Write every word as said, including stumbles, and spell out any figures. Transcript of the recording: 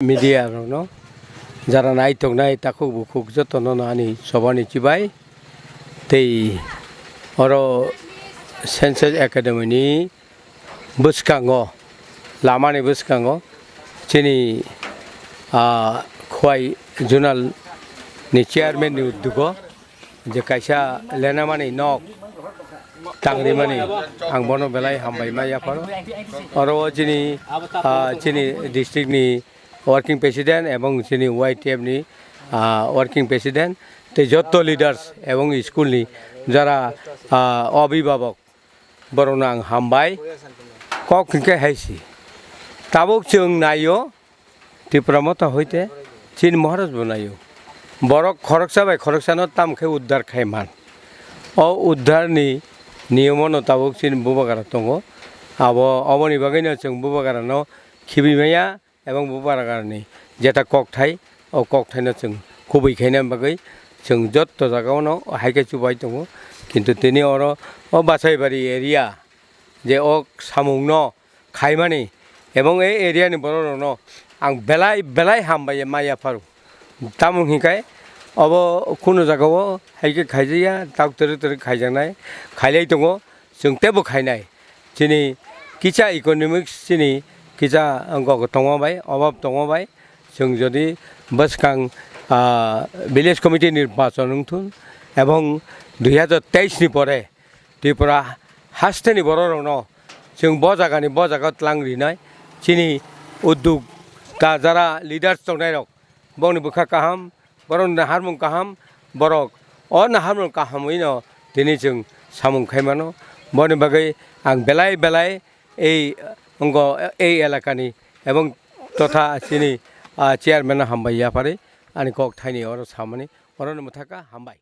Media rokno, jara naitok nai takhuk bukhuk jotono no ani sobani chibai. Tei oro Senses Academy ni bwskango, lamani bwskango chini, ah, Khowai Zonal ni chairman ni uddogo je kaisa lenamani nok tangrimani, ang bono belai hambai ma yapharo. Oro o chini, ah, chini district ni working president ebong chini Y T F ni, ah, working president tei jotto leaders ebong school ni jara, ah, obhibhabok, borokno ang hambai. Kok hinkhe hai si. Tabuk chwng naio, Tipra Motha hoite chini Maharaj bo naio. Borok khoroksa bai khoroksano tam khe uddar khai man. O uddar ni niyomo no tabuk chini bubagra tongo. Abo, oboni bagwi no chwng bubagra no khibi maya. Ebong bubagra ni jeta kokthai, o kokthaino chwng kubui khaina bagwi chwng jotto jagao no hai khe chubai tongo. Kintu tini oro o Basaibari area je o samung no khaimani ebong ei area ni borok rok no ang belai belai hambai ma yapharo. Tamo hinkhe obo kunu jagao hai khe khaijakya, tak twrwk twrwk khaijaknai, khailai tongo. Chwng teibo khainai. Chini kisa economics chini kisa gok tongma bai, obab tongma bai, chwng jodi bwskang, ah, village committee nirbachon wngthun ebong dui hazar teis ni pore Tripura hasteni borok rokno chwng bo jagani bo jaga tlang rinai. Chini udduk ta jara leaders tongnai rok, bongni bwkha kaham, borok naharmung kaham, borok o naharmung kahamwi no tini chwng samung khai mano. Boni bagwi ang belai belai ei, wngkha ei elakani ebong totha chini, ah, chairman no hambai yapharwi ani kok thaini oro samani, oro no mwthakha hambai.